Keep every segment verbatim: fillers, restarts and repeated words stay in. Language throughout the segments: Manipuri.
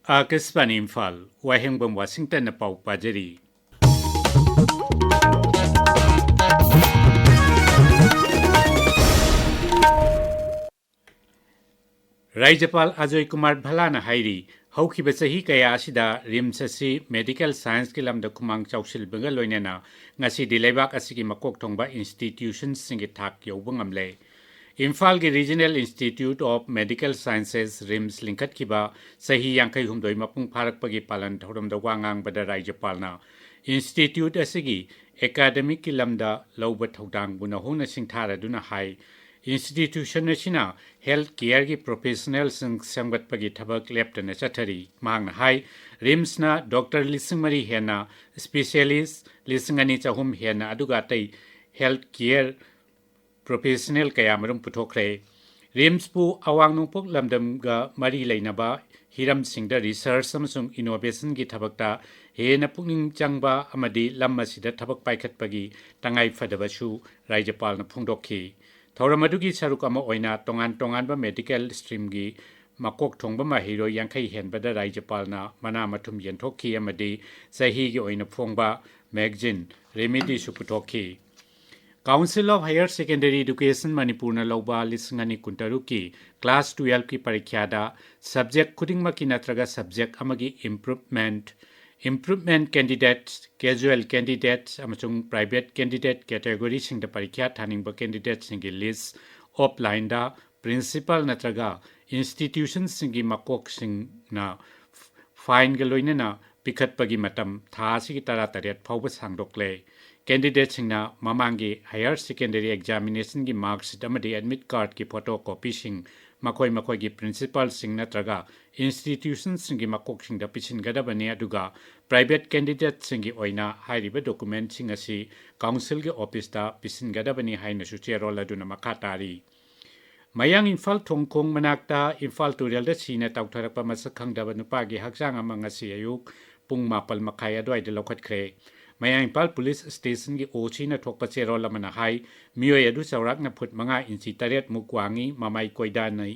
ꯑꯥꯀꯥꯁꯕꯥꯅꯤ ꯏꯝꯐꯥꯜ, ꯋꯥꯍꯦꯡꯕꯝ ꯋꯥꯁꯤꯡꯇꯟꯅ ꯄꯥꯎ ꯄꯥꯖꯔꯤ꯫ ꯔꯥꯖ꯭ꯌꯄꯥꯜ ꯑꯖꯣꯏ ꯀꯨꯃꯥꯔ ꯚꯜꯂꯥꯅ ꯍꯥꯏꯔꯤ, ꯍꯧꯈꯤꯕ ꯆꯍꯤ ꯀꯌꯥ ꯑꯁꯤꯗ ꯔꯤꯝꯁ ꯑꯁꯤ ꯃꯦꯗꯤꯀꯦꯜ ꯁꯥꯏꯟꯁꯀꯤ ꯂꯝꯗ ꯈꯨꯃꯥꯡ ꯆꯥꯎꯁꯤꯟꯕꯒ ꯂꯣꯏꯅꯅ ꯉꯁꯤꯗꯤ ꯂꯩꯕꯥꯛ ꯑꯁꯤꯒꯤ ꯃꯀꯣꯛ ꯊꯣꯡꯕ ꯏꯟꯁꯇꯤꯇ꯭ꯌꯨꯁꯟꯁꯤꯡꯒꯤ ꯊꯥꯛ ꯌꯧꯕ ꯉꯝꯂꯦ꯫ ꯏꯝꯐꯥꯜꯒꯤ Regional Institute of Medical Sciences, RIMS, ꯂꯤꯡꯈꯠꯈꯤꯕ ꯆꯍꯤ ꯌꯥꯡꯈꯩ ꯍꯨꯝꯗꯣꯏ ꯃꯄꯨꯡ ꯐꯥꯔꯛꯄꯒꯤ ꯄꯥꯂꯟ ꯊꯧꯔꯝꯗ ꯋꯥ ꯉꯥꯡꯕꯗ ꯔꯥꯖ꯭ꯌꯄꯥꯜꯅ ꯏꯟꯁꯇꯤꯇ꯭ꯌꯨꯠ ꯑꯁꯤꯒꯤ ꯑꯦꯀꯥꯗꯃꯤꯛꯀꯤ ꯂꯝꯗ ꯂꯧꯕ ꯊꯧꯗꯥꯡꯕꯨ ꯅꯧꯍꯧꯅ ꯁꯤꯡꯊꯥꯔꯗꯨꯅ ꯍꯥꯏ, ꯏꯟꯁꯇꯤꯇ꯭ꯌꯨꯁꯟ ꯑꯁꯤꯅ ꯍꯦꯜꯊ ꯀꯦꯌꯔꯒꯤ ꯄ꯭ꯔꯣꯐꯦꯁꯅꯦꯜꯁꯤꯡ ꯁꯦꯝꯒꯠꯄꯒꯤ ꯊꯕꯛ ꯂꯦꯞꯇꯅ ꯆꯠꯊꯔꯤ꯫ ꯃꯍꯥꯛꯅ ꯍꯥꯏ, ꯔꯤꯝꯁꯅ ꯗꯣꯛꯇꯔ ꯂꯤꯁꯤꯡ ꯃꯔꯤ ꯍꯦꯟꯅ, ꯁ꯭ꯄꯦꯁꯤꯌꯦꯂꯤꯁ ꯂꯤꯁꯤꯡ ꯑꯅꯤ ꯆꯍꯨꯝ ꯍꯦꯟꯅ, ꯑꯗꯨꯒ ꯑꯇꯩ ꯍꯦꯜꯊ ꯀꯦꯌꯔ ꯄ꯭ꯔꯣꯐꯦꯁꯅꯦꯜ ꯀꯌꯥꯃꯔꯨꯝ ꯄꯨꯊꯣꯛꯈ꯭ꯔꯦ꯫ ꯔꯤꯝꯁꯄꯨ ꯑꯋꯥꯡ ꯅꯣꯡꯄꯣꯛ ꯂꯝꯗꯝꯒ ꯃꯔꯤ ꯂꯩꯅꯕ ꯍꯤꯔꯝꯁꯤꯡꯗ ꯔꯤꯁꯔꯆ ꯑꯃꯁꯨꯡ ꯏꯅꯣꯚꯦꯁꯟꯒꯤ ꯊꯕꯛꯇ ꯍꯦꯟꯅ ꯄꯨꯛꯅꯤꯡ ꯆꯪꯕ ꯑꯃꯗꯤ ꯂꯝ ꯑꯁꯤꯗ ꯊꯕꯛ ꯄꯥꯏꯈꯠꯄꯒꯤ ꯇꯉꯥꯏ ꯐꯗꯕꯁꯨ ꯔꯥꯖ꯭ꯌꯄꯥꯜꯅ ꯐꯣꯡꯗꯣꯛꯈꯤ꯫ ꯊꯧꯔꯝ ꯑꯗꯨꯒꯤ ꯁꯔꯨꯛ ꯑꯃ ꯑꯣꯏꯅ ꯇꯣꯉꯥꯟ ꯇꯣꯉꯥꯟꯕ ꯃꯦꯗꯤꯀꯦꯜ ꯁ꯭ꯇ꯭ꯔꯤꯝꯒꯤ ꯃꯀꯣꯛ ꯊꯣꯡꯕ ꯃꯍꯩꯔꯣꯏ ꯌꯥꯡꯈꯩ ꯍꯦꯟꯕꯗ ꯔꯥꯖ꯭ꯌꯄꯥꯜꯅ ꯃꯅꯥ ꯃꯊꯨꯝ ꯌꯦꯟꯊꯣꯛꯈꯤ ꯑꯃꯗꯤ ꯆꯍꯤꯒꯤ ꯑꯣꯏꯅ ꯐꯣꯡꯕ ꯃꯦꯒꯥꯖꯤꯟ ꯔꯦꯃꯦꯗꯤꯁꯨ ꯄꯨꯊꯣꯛꯈꯤ꯫ Council of Higher Secondary Education ꯃꯅꯤꯄꯨꯔꯅ ꯂꯧꯕ ꯂꯤꯁꯤꯡ ꯑꯅꯤ ꯀꯨꯟꯇꯔꯨꯛꯀꯤ ꯀ꯭ꯂꯥꯁ ꯇꯨꯌꯦꯜꯐꯀꯤ ꯄꯔꯤꯈ꯭ꯌꯥꯗ ꯁꯕꯖꯦꯛ ꯈꯨꯗꯤꯡꯃꯛꯀꯤ ꯅꯠꯇ꯭ꯔꯒ ꯁꯕꯖꯦꯛ ꯑꯃꯒꯤ improvement, improvement candidates, casual candidates ꯑꯃꯁꯨꯡ ꯄ꯭ꯔꯥꯏꯚꯦꯠ ꯀꯦꯟꯗꯤꯗꯦꯠ ꯀꯦꯇꯦꯒꯣꯔꯤꯁꯤꯡꯗ ꯄꯔꯤꯈ꯭ꯌꯥ ꯊꯥꯅꯤꯡꯕ ꯀꯦꯟꯗꯤꯗꯦꯠꯁꯤꯡꯒꯤ ꯂꯤꯁ꯭ꯠ ꯑꯣꯐꯂꯥꯏꯟꯗ ꯄ꯭ꯔꯤꯟꯁꯤꯄꯥꯜ ꯅꯠꯇ꯭ꯔꯒ ꯏꯟꯁꯇꯤꯇ꯭ꯌꯨꯁꯟꯁꯤꯡꯒꯤ ꯃꯀꯣꯛꯁꯤꯡꯅ ꯐꯥꯏꯟꯒ ꯂꯣꯏꯅꯅ ꯄꯤꯈꯠꯄꯒꯤ ꯃꯇꯝ ꯊꯥ ꯑꯁꯤꯒꯤ ꯇꯔꯥꯇꯔꯦꯠ ꯐꯥꯎꯕ ꯁꯥꯡꯗꯣꯛꯂꯦ꯫ ꯀꯦꯟꯗꯤꯗꯦꯠꯁꯤꯡꯅ ꯃꯃꯥꯡꯒꯤ ꯍꯥꯌꯔ ꯁꯦꯀꯦꯟꯗꯔꯤ ꯑꯦꯛꯖꯥꯃꯤꯅꯦꯁꯟꯒꯤ ꯃꯥꯔꯛꯁꯤꯠ ꯑꯃꯗꯤ ꯑꯦꯗꯃꯤꯠ ꯀꯥꯔꯗꯀꯤ ꯐꯣꯇꯣ ꯀꯣꯄꯤꯁꯤꯡ ꯃꯈꯣꯏ ꯃꯈꯣꯏꯒꯤ ꯄ꯭ꯔꯤꯟꯁꯤꯄꯥꯜꯁꯤꯡ ꯅꯠꯇ꯭ꯔꯒ ꯏꯟꯁꯇꯤꯇ꯭ꯌꯨꯁꯟꯁꯤꯡꯒꯤ ꯃꯀꯣꯛꯁꯤꯡꯗ ꯄꯤꯁꯤꯟꯒꯗꯕꯅꯤ, ꯑꯗꯨꯒ ꯄ꯭ꯔꯥꯏꯚꯦꯠ ꯀꯦꯟꯗꯤꯗꯦꯠꯁꯤꯡꯒꯤ ꯑꯣꯏꯅ ꯍꯥꯏꯔꯤꯕ ꯗꯣꯀꯨꯃꯦꯟꯠꯁꯤꯡ ꯑꯁꯤ ꯀꯥꯎꯟꯁꯤꯜꯒꯤ ꯑꯣꯐꯤꯁꯇ ꯄꯤꯁꯤꯟꯒꯗꯕꯅꯤ ꯍꯥꯏꯅꯁꯨ ꯆꯦꯔꯣꯜ ꯑꯗꯨꯅ ꯃꯈꯥ ꯇꯥꯔꯤ꯫ ꯃꯌꯥꯡ ꯏꯝꯐꯥꯜ ꯊꯣꯡꯈꯣꯡ ꯃꯅꯥꯛꯇ ꯏꯝꯐꯥꯜ ꯇꯨꯔꯦꯜꯗ ꯁꯤꯅ ꯇꯥꯎꯊꯔꯛꯄ ꯃꯁꯛ ꯈꯪꯗꯕ ꯅꯨꯄꯥꯒꯤ ꯍꯛꯆꯥꯡ ꯑꯃ ꯉꯁꯤ ꯑꯌꯨꯛ ꯄꯨꯡ ꯃꯥꯄꯜ ꯃꯈꯥꯏ ꯑꯗꯨꯋꯥꯏꯗ ꯂꯧꯈꯠꯈ꯭ꯔꯦ꯫ ꯃꯌꯥꯡ ꯏꯝꯐꯥꯜ ꯄꯨꯂꯤꯁ ꯁ꯭ꯇꯦꯁꯟꯒꯤ ꯑꯣ ꯁꯤꯅ ꯊꯣꯛꯄ ꯆꯦꯔꯣꯜ ꯑꯃꯅ ꯍꯥꯏ, ꯃꯤꯑꯣꯏ ꯑꯗꯨ ꯆꯥꯎꯔꯥꯛꯅ ꯐꯨꯠ ꯃꯉꯥ ꯏꯟꯆꯤ ꯇꯔꯦꯠ ꯃꯨꯛ ꯋꯥꯡꯏ, ꯃꯃꯥꯏ ꯀꯣꯏꯗꯥꯅꯩ,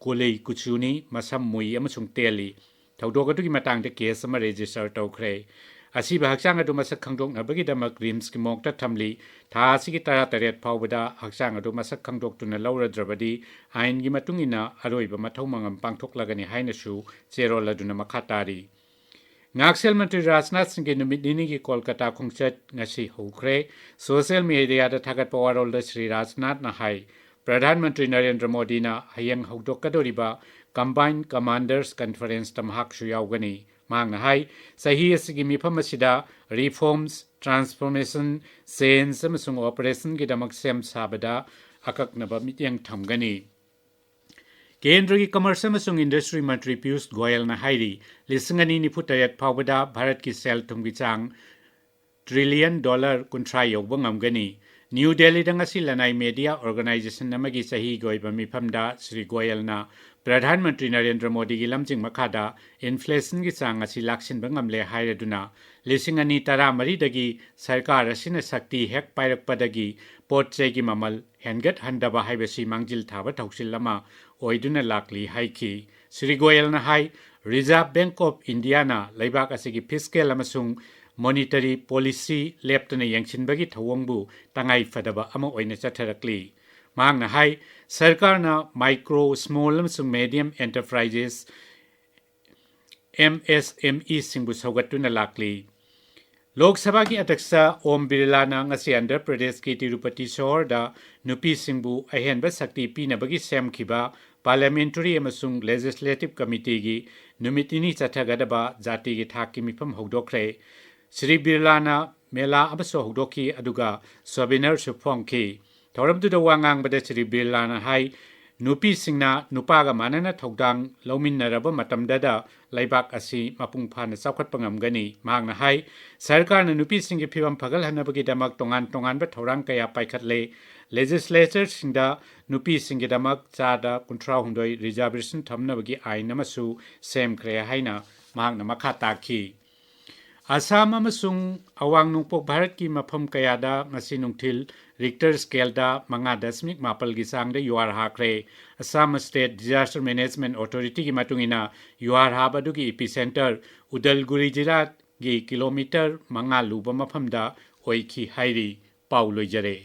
ꯀꯣꯂꯩ ꯀꯨꯆꯨꯅꯤ, ꯃꯁꯝ ꯃꯨꯏ ꯑꯃꯁꯨꯡ ꯇꯦꯜꯂꯤ꯫ ꯊꯧꯗꯣꯛ ꯑꯗꯨꯒꯤ ꯃꯇꯥꯡꯗ ꯀꯦꯁ ꯑꯃ ꯔꯦꯖꯤꯁꯇꯔ ꯇꯧꯈ꯭ꯔꯦ꯫ ꯑꯁꯤꯕ ꯍꯛꯆꯥꯡ ꯑꯗꯨ ꯃꯁꯛ ꯈꯪꯗꯣꯛꯅꯕꯒꯤꯗꯃꯛ ꯔꯤꯝꯁꯀꯤ ꯃꯣꯔꯒꯇ ꯊꯝꯂꯤ꯫ ꯊꯥ ꯑꯁꯤꯒꯤ ꯇꯔꯥꯇꯔꯦꯠ ꯐꯥꯎꯕꯗ ꯍꯛꯆꯥꯡ ꯑꯗꯨ ꯃꯁꯛ ꯈꯪꯗꯣꯛꯇꯨꯅ ꯂꯧꯔꯗ꯭ꯔꯕꯗꯤ ꯑꯥꯏꯟꯒꯤ ꯃꯇꯨꯡ ꯏꯟꯅ ꯑꯔꯣꯏꯕ ꯃꯊꯧ ꯃꯉꯝ ꯄꯥꯡꯊꯣꯛꯂꯒꯅꯤ ꯍꯥꯏꯅꯁꯨ ꯆꯦꯔꯣꯜ ꯑꯗꯨꯅ ꯃꯈꯥ ꯇꯥꯔꯤ꯫ ꯉꯥꯛꯁꯦꯜ ꯃꯟꯇ꯭ꯔꯤ ꯔꯥꯖꯅꯥꯊ ꯁꯤꯡꯒꯤ ꯅꯨꯃꯤꯠ ꯅꯤꯅꯤꯒꯤ ꯀꯣꯜꯀꯇꯥ ꯈꯣꯡꯆꯠ ꯉꯁꯤ ꯍꯧꯈ꯭ꯔꯦ꯫ ꯁꯣꯁꯤꯌꯦꯜ ꯃꯤꯗꯤꯌꯥꯗ ꯊꯥꯒꯠꯄ ꯋꯥꯔꯣꯜꯗ ꯁ꯭ꯔꯤ ꯔꯥꯖꯅꯥꯊꯅ ꯍꯥꯏ, ꯄ꯭ꯔꯙꯥꯟ ꯃꯟꯇ꯭ꯔꯤ ꯅꯔꯦꯟꯗ꯭ꯔ ꯃꯣꯗꯤꯅ ꯍꯌꯦꯡ ꯍꯧꯗꯣꯛꯀꯗꯧꯔꯤꯕ ꯀꯝꯕꯥꯏꯟ ꯀꯃꯥꯟꯗꯔꯁ ꯀꯟꯐꯔꯦꯟꯁꯇ ꯃꯍꯥꯛꯁꯨ ꯌꯥꯎꯒꯅꯤ꯫ ꯃꯍꯥꯛꯅ ꯍꯥꯏ, ꯆꯍꯤ ꯑꯁꯤꯒꯤ ꯃꯤꯐꯝ ꯑꯁꯤꯗ ꯔꯤꯐꯣꯔꯝꯁ, ꯇ꯭ꯔꯥꯟꯁꯐꯣꯔꯃꯦꯁꯟ, ꯆꯦꯟꯖ ꯑꯃꯁꯨꯡ ꯑꯣꯄꯔꯦꯁꯟꯒꯤꯗꯃꯛ ꯁꯦꯝ ꯁꯥꯕꯗ ꯑꯀꯛꯅꯕ ꯃꯤꯠꯌꯦꯡ ꯊꯝꯒꯅꯤ꯫ ꯀꯦꯟꯗ꯭ꯔꯒꯤ ꯀꯃꯔꯁ ꯑꯃꯁꯨꯡ ꯏꯟꯗꯁꯇ꯭ꯔꯤ ꯃꯟꯇ꯭ꯔꯤ ꯄꯤꯌꯨꯁ ꯒꯣꯌꯜꯅ ꯍꯥꯏꯔꯤ, ꯂꯤꯁꯤꯡ ꯑꯅꯤ ꯅꯤꯐꯨ ꯇꯔꯦꯠ ꯐꯥꯎꯕꯗ ꯚꯥꯔꯠꯀꯤ ꯁꯦꯜ ꯊꯨꯝꯒꯤ ꯆꯥꯡ ꯇ꯭ꯔꯤꯂꯤꯌꯟ ꯗꯣꯂꯔ ꯀꯨꯟꯊ꯭ꯔꯥ ꯌꯧꯕ ꯉꯝꯒꯅꯤ꯫ ꯅ꯭ꯌꯨ ꯗꯦꯜꯂꯤꯗ ꯉꯁꯤ ꯂꯅꯥꯏ ꯃꯦꯗꯤꯌꯥ ꯑꯣꯔꯒꯅꯥꯏꯖꯦꯁꯟ ꯑꯃꯒꯤ ꯆꯍꯤꯒꯤ ꯑꯣꯏꯕ ꯃꯤꯐꯝꯗ ꯁ꯭ꯔꯤ ꯒꯣꯌꯜꯅ ꯄ꯭ꯔꯙꯥꯟ ꯃꯟꯇ꯭ꯔꯤ ꯅꯔꯦꯟꯗ꯭ꯔ ꯃꯣꯗꯤꯒꯤ ꯂꯝꯖꯤꯡ ꯃꯈꯥꯗ ꯏꯟꯐ꯭ꯂꯦꯁꯟꯒꯤ ꯆꯥꯡ ꯑꯁꯤ ꯂꯥꯛꯁꯤꯟꯕ ꯉꯝꯂꯦ ꯍꯥꯏꯔꯗꯨꯅ, ꯂꯤꯁꯤꯡ ꯑꯅꯤ ꯇꯔꯥꯃꯔꯤꯗꯒꯤ ꯁꯔꯀꯥꯔ ꯑꯁꯤꯅ ꯁꯛꯇꯤ ꯍꯦꯛ ꯄꯥꯏꯔꯛꯄꯗꯒꯤ ꯄꯣꯠ ꯆꯩꯒꯤ ꯃꯃꯜ ꯍꯦꯟꯒꯠꯍꯟꯗꯕ ꯍꯥꯏꯕꯁꯤ ꯃꯥꯡꯖꯤꯜ ꯊꯥꯕ ꯊꯧꯁꯤꯜ ꯑꯃ ꯑꯣꯏꯗꯨꯅ ꯂꯥꯛꯂꯤ ꯍꯥꯏꯈꯤ꯫ ꯁ꯭ꯔꯤ ꯒꯣꯌꯜꯅ ꯍꯥꯏ, ꯔꯤꯖꯥꯔꯚ ꯕꯦꯡꯛ ꯑꯣꯐ ꯏꯟꯗꯤꯌꯥꯅ ꯂꯩꯕꯥꯛ ꯑꯁꯤꯒꯤ ꯐꯤꯁꯀꯦꯜ ꯑꯃꯁꯨꯡ ꯃꯣꯅꯤꯇꯔꯤ ꯄꯣꯂꯤꯁꯤ ꯂꯦꯞꯇꯅ ꯌꯦꯡꯁꯤꯟꯕꯒꯤ ꯊꯧꯑꯣꯡꯕꯨ ꯇꯉꯥꯏ ꯐꯗꯕ ꯑꯃ ꯑꯣꯏꯅ ꯆꯠꯊꯔꯛꯂꯤ꯫ ꯃꯍꯥꯛꯅ ꯍꯥꯏ, ꯁꯔꯀꯥꯔꯅ ꯃꯥꯏꯀ꯭ꯔꯣ, ꯁ꯭ꯃꯣꯜ ꯑꯃꯁꯨꯡ ꯃꯦꯗꯤꯌꯝ ꯑꯦꯟꯇꯔꯄ꯭ꯔꯥꯏꯖꯦꯁ, ꯑꯦꯝ ꯑꯦꯁ ꯑꯦꯝ ꯏꯁꯤꯡꯕꯨ ꯁꯧꯒꯠꯇꯨꯅ ꯂꯥꯛꯂꯤ꯫ ꯂꯣꯛ ꯁꯚꯥꯒꯤ ꯑꯗ꯭ꯌꯛꯁ ꯑꯣꯝ ꯕꯤꯔꯂꯥꯅ ꯉꯁꯤ ꯑꯟꯙ꯭ꯔ ꯄ꯭ꯔꯗꯦꯁꯀꯤ ꯇꯤꯔꯨꯄꯇꯤ ꯁꯍꯔꯗ ꯅꯨꯄꯤꯁꯤꯡꯕꯨ ꯑꯍꯦꯟꯕ ꯁꯛꯇꯤ ꯄꯤꯅꯕꯒꯤ ꯁꯦꯝꯈꯤꯕ ꯄꯥꯔꯂꯤꯌꯥꯃꯦꯟꯇꯔꯤ ꯑꯃꯁꯨꯡ ꯂꯦꯖꯤꯁꯂꯦꯇꯤꯚ ꯀꯃꯤꯇꯤꯒꯤ ꯅꯨꯃꯤꯠ ꯅꯤꯅꯤ ꯆꯠꯊꯒꯗꯕ ꯖꯥꯇꯤꯒꯤ ꯊꯥꯛꯀꯤ ꯃꯤꯐꯝ ꯍꯧꯗꯣꯛꯈ꯭ꯔꯦ꯫ ꯁ꯭ꯔꯤ ꯕꯤꯔꯂꯥꯅ ꯃꯦꯂꯥ ꯑꯃꯁꯨ ꯍꯧꯗꯣꯛꯈꯤ, ꯑꯗꯨꯒ ꯁꯣꯚꯦꯅꯔꯁꯨ ꯐꯣꯡꯈꯤ꯫ ꯊꯧꯔꯝꯗꯨꯗ ꯋꯥ ꯉꯥꯡꯕꯗ ꯁ꯭ꯔꯤ ꯕꯤꯔꯂꯥꯅ ꯍꯥꯏ, ꯅꯨꯄꯤꯁꯤꯡꯅ ꯅꯨꯄꯥꯒ ꯃꯥꯟꯅꯅ ꯊꯧꯗꯥꯡ ꯂꯧꯃꯤꯟꯅꯔꯕ ꯃꯇꯝꯗꯗ ꯂꯩꯕꯥꯛ ꯑꯁꯤ ꯃꯄꯨꯡ ꯐꯥꯅ ꯆꯥꯎꯈꯠꯄ ꯉꯝꯒꯅꯤ꯫ ꯃꯍꯥꯛꯅ ꯍꯥꯏ, ꯁꯔꯀꯥꯔꯅ ꯅꯨꯄꯤꯁꯤꯡꯒꯤ ꯐꯤꯕꯝ ꯐꯒꯠꯍꯟꯅꯕꯒꯤꯗꯃꯛ ꯇꯣꯉꯥꯟ ꯇꯣꯉꯥꯟꯕ ꯊꯧꯔꯥꯡ ꯀꯌꯥ ꯄꯥꯏꯈꯠꯂꯦ꯫ ꯂꯦꯖꯤꯁꯂꯦꯆꯔꯁꯤꯡꯗ ꯅꯨꯄꯤꯁꯤꯡꯒꯤꯗꯃꯛ ꯆꯥꯗ ꯀꯨꯟꯊ꯭ꯔꯥꯍꯨꯝꯗꯣꯏ ꯔꯤꯖꯥꯔꯚꯦꯁꯟ ꯊꯝꯅꯕꯒꯤ ꯑꯥꯏꯟ ꯑꯃꯁꯨ ꯁꯦꯝꯈ꯭ꯔꯦ ꯍꯥꯏꯅ ꯃꯍꯥꯛꯅ ꯃꯈꯥ ꯇꯥꯈꯤ꯫ ꯑꯁꯥꯝ ꯑꯃꯁꯨꯡ ꯑꯋꯥꯡ ꯅꯣꯡꯄꯣꯛ ꯚꯥꯔꯠꯀꯤ ꯃꯐꯝ ꯀꯌꯥꯗ ꯉꯁꯤ ꯅꯨꯡꯊꯤꯜ ꯔꯤꯛꯇꯔ ꯁ꯭ꯀꯦꯜꯗ ꯃꯉꯥ ꯗꯁꯃꯤꯛ ꯃꯥꯄꯜꯒꯤ ꯆꯥꯡꯗ ꯌꯨꯍꯥꯔ ꯍꯥꯈ꯭ꯔꯦ꯫ ꯑꯁꯥꯝ ꯁ꯭ꯇꯦꯠ ꯗꯤꯖꯥꯁꯇꯔ ꯃꯦꯅꯦꯖꯃꯦꯟꯠ ꯑꯣꯊꯣꯔꯤꯇꯤꯒꯤ ꯃꯇꯨꯡ ꯏꯟꯅ, ꯌꯨꯍꯥꯔ ꯍꯥꯕ ꯑꯗꯨꯒꯤ ꯏꯄꯤꯁꯦꯟꯇꯔ ꯎꯗꯜꯒꯨꯔꯤ ꯖꯤꯂꯥꯒꯤ ꯀꯤꯂꯣꯃꯤꯇꯔ ꯃꯉꯥ ꯂꯨꯕ ꯃꯐꯝꯗ ꯑꯣꯏꯈꯤ ꯍꯥꯏꯔꯤ꯫ ꯄꯥꯎ ꯂꯣꯏꯖꯔꯦ꯫